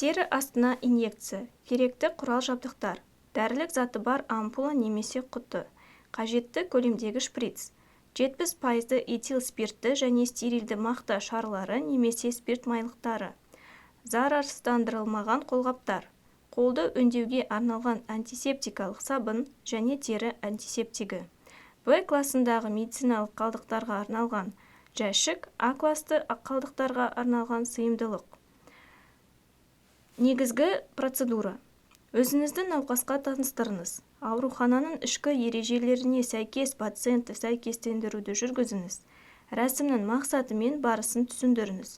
Тері астына инъекция. Керекті құрал-жабдықтар: дәрілік заты бар ампула немесе құты, қажетті көлемдегі шприц, 70 пайызды этил спиртті және стерильді мақта шарлары немесе спирт майлықтары, зарарсыздандырылмаған қолғаптар, қолды өңдеуге арналған антисептикалық сабын және тері антисептигі, В класындағы медициналық қалдықтарға арналған жәшік, А класты қалдықтарға арналған сыйымдылық. Негізгі процедура. Өзіңізді науқасқа таныстырыңыз. Аурухананың ішкі ережелеріне сәйкес пациентті сәйкестендіруді жүргізіңіз. Рәсімнің мақсаты мен барысын түсіндіріңіз.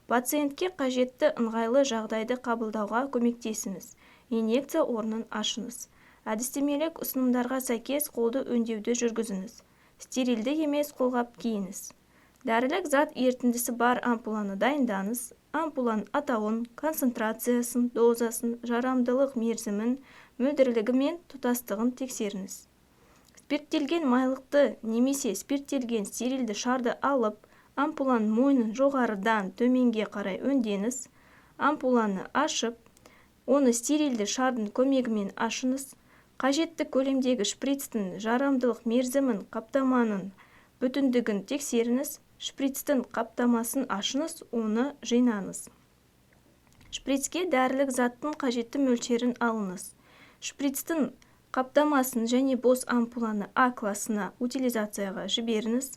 Пациентке қажетті ыңғайлы жағдайды қабылдауға көмектесіңіз. Инъекция орнын ашыңыз. Әдістемелік ұсынымдарға сәйкес қолды өңдеуді жүргізіңіз. Стерильді емес қолғап киіңіз. Дәрілік зат ерітіндісі бар ампуланы дайындаңыз. Ампуланың атауын, концентрациясын, дозасын, жарамдылық мерзімін, мөлдірлігі мен тұтастығын тексеріңіз. Спирттелген майлықты немесе спирттелген стерильді шарды алып, ампуланың мойнын жоғарыдан төменге қарай өңдеңіз. Ампуланы ашып, оны стерильді шардың көмегімен ашыңыз. Қажетті көлемдегі шприцтің жарамдылық мерзімін, қаптаманың бүтіндігін тексеріңіз. Шприцтің қаптамасын ашыңыз, оны жинаңыз. Шприцке дәрілік заттың қажетті мөлшерін алыңыз. Шприцтің қаптамасын және бос ампуланы А класына утилизацияға жіберіңіз.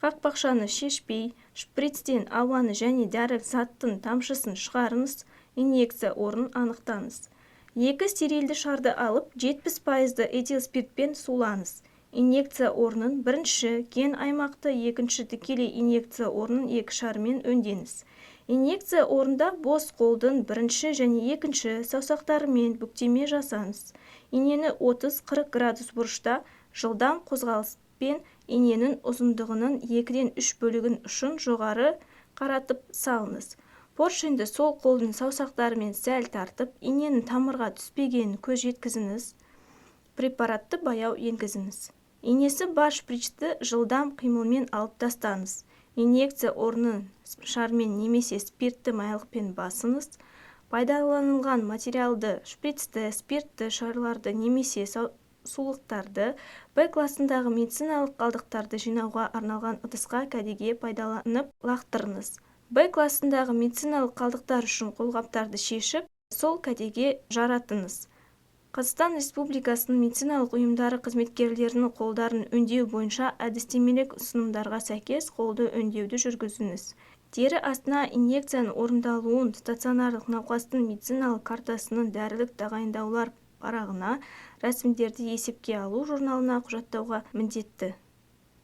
Қақпақшаны шешпей, шприцтен ауаны және дәрілік заттың тамшысын шығарыңыз. Инъекция орнын анықтаңыз. Екі стерильді шарды алып, 70 пайызды этил спиртпен сулаңыз. Инъекция орнын, бірінші кен аймақты, екінші тікелей инъекция орнын екі шармен өңдеңіз. Инъекция орнында бос қолдың бірінші және екінші саусақтарымен бүктеме жасаңыз. Инені 30-40 градус бұрышта жылдам қозғалыспен иненің ұзындығының екіден үш бөлігін ұшын жоғары қаратып салыңыз. Поршеньді сол қолдың саусақтарымен сәл тартып, иненің тамырға түспегенін көз жеткізіңіз. Препаратты баяу енгізіңіз. Инесі бар шприцті жылдам қимылмен алып тастаңыз. Инъекция орнын шармен немесе спиртті майлықпен басыңыз. Пайдаланылған материалды, шприцті, спиртті шарларды немесе сулықтарды Б класындағы медициналық қалдықтарды жинауға арналған ыдысқа кәдеге пайдаланып лақтырыңыз. Б класындағы медициналық қалдықтар үшін қолғаптарды шешіп, сол кәдеге жаратыңыз. Қазақстан Республикасының медициналық ұйымдары қызметкерлерінің қолдарын өңдеу бойынша әдістемелік ұсынымдарға сәйкес қолды өңдеуді жүргізіңіз. Тері астына инъекцияның орындалуын стационарлық науқастың медициналық картасының дәрілік тағайындаулар парағына, рәсімдерді есепке алу журналына құжаттауға міндетті.